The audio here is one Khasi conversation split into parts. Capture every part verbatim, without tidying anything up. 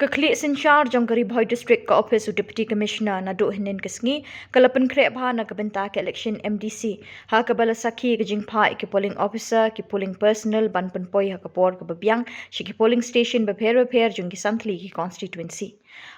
Ka khlieh synshar jong ka Ri Bhoi District, ka ophis u Deputy Commissioner, naduh hynnin ka sngi ka la pynkhreh bha na ka bynta ka election M D C, ha kaba la sakhi ka jingphah ïa ki polling officer, ki polling personnel ban pynpoi ha ka por kaba biang sha ki polling station bapher bapher jong ki san tylli ki constituency.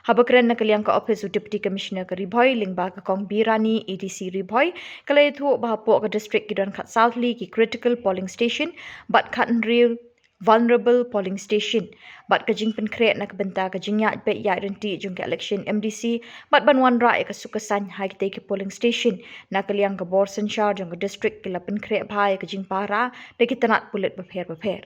Haba kren na ka liang ka ophis u Deputy Commissioner ka Ri Bhoi lyngba ka Kong Birani, A D C Ri Bhoi, ka la ïathuh ba hapoh ka district ki don khatsaw tylli ki critical polling station bad khathynriew vulnerable polling station, bad ka jingpynkhreh na ka bynta ka jingïaid beit ïaid ryntih jong ka election M D C bad ban wanrah ïa ka suk ka saiñ ha kitei ki polling station, na ka liang ka bor synshar jong ka district ki la pynkhreh bha ïa ka jingpahara da ki tnat pulit bapher bapher.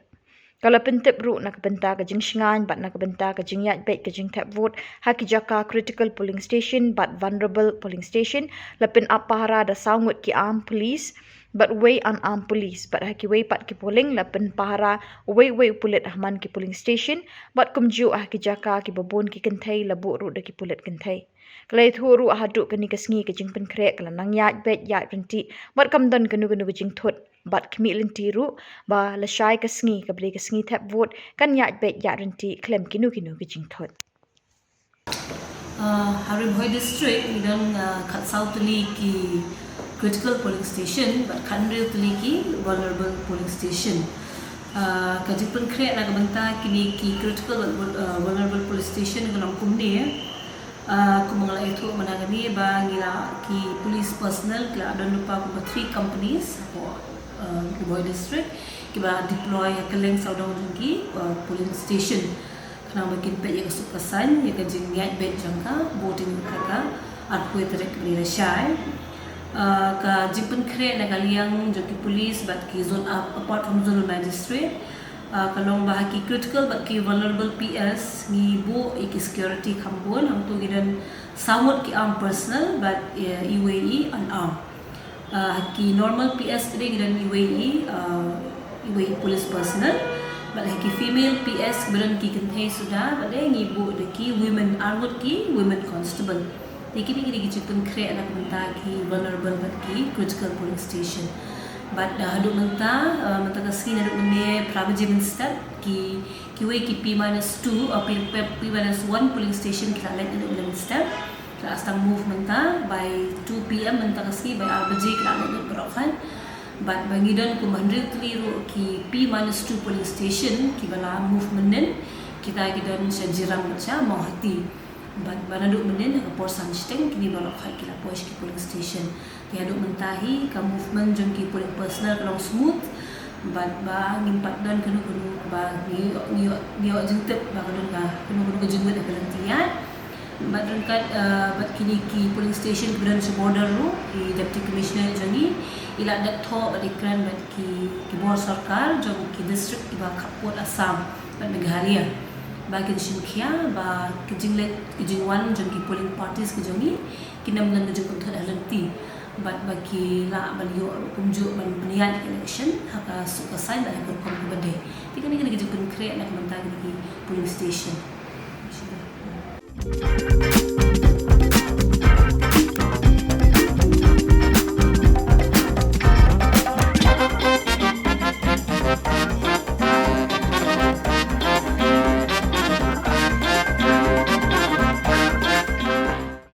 Ka la pyntip ruh na ka bynta ka jingshngaiñ bad na ka bynta ka jingïaid beit ka jingthep vote ha ki jaka critical polling station bad vulnerable polling station la pynap pahara da saw ngut ki armed police bad wei unarmed police, bad ha kiwei pat ki polling la pynpahara uwei uwei u pulit ha man ki polling station, bad kumjuh ha ki jaka kiba bun ki kynthei la buh ruh da ki pulit kynthei. Ka la ïathuh ruh haduh kane ka sngi ka jingpynkhreh ka la nang ïaid beit ïaid ryntih bad kam don kano kano ka jingthut, bad khmih lynti ruh ba lashai ka sngi kaba dei ka sngi thep vote kan ïaid beit ïaid ryntih khlem kino kino ka jingthut. Uh, ha Ri Bhoi District ngi don uh, khatsaw tylli ki critical polling station bad khathynriew tylli ki vulnerable polling station. Uh, ka jingpynkhreh na ka bynta kine ki critical bad vul- uh, vulnerable polling station ka long kumne. Uh, kumba nga la ïathuh mynta kane ba ngi la ki police personnel ki la don lypa kumba three companies hapoh uh, Ri Bhoi District kiba deploy ha kylleng sawdong jong ki uh, polling station. Khnang ba kin peit ïa ka suk ka saiñ ïa ka jingïaid beit jong ka voting ha ka arphew tarik kaba dei lashai. Uh, ka jingpynkhreh na ka liang jong ki police bad ki zone ap- apart from zonal magistrate. Uh, ka long ba ha ki critical bad ki vulnerable P S ngi buh ïa ki security kham bun, hangto ngi don saw ngut ki armed personnel bad uh, iwei i unarmed. Uh, ha ki normal P S pat de ngi don iwei i uh, iwei i police personnel. Bad ha ki female P S ba don ki kynthei suda pat de ngi buh da ki women, ar ngut ki women constable. Te kine kine ki jingpynkhreh na ka bynta ki vulnerable bad ki critical polling station. Bad uh, haduh mynta uh, mynta ka sngi naduh mynne phra baje mynstep ki kiwei ki P minus two uh, P, P, P minus one polling station ki la leit naduh mynstep. Ki la sdang move mynta by two P M mynta ka sngi, by ar baje ki la leit baroh khan. Bad ba ngi don kumba hynriew tylli ruh ki P minus two polling station kiba la move mynnin, kita ki don sha Jirang bad sha Mawhati. Bad ba naduh mynnin ha ka por san shiteng kine baroh khan ki la poi sha ki polling station. Te haduh mynta hi ka movement jong ki polling personnel ka long smooth. Bad ba ngim pat don kano kano ba ngi ïoh ngi ïoh ngi ïoh jingtip ba ka don ka kano kano ka jingmut ha ka lynti ïaid. Bad ryngkat uh, bad kine ki polling station kiba don sha border ruh, i Deputy Commissioner jong ngi i la dep thoh bad i kren bad ki ki bor sorkar jong ki district kiba khappud Assam bad Meghalaya ba kin shim khia ba ki jingleit ki jingwan jong ki polling parties ki jong ngi kin ym don ka jingpynthut ha lynti. Bad ba ki lah ban ïoh kumjuh ban pynïaid election ha ka suk ka saiñ bad ha ka rukom kaba dei. Te kane kane ka jingpynkhreh na ka bynta kine ki polling station.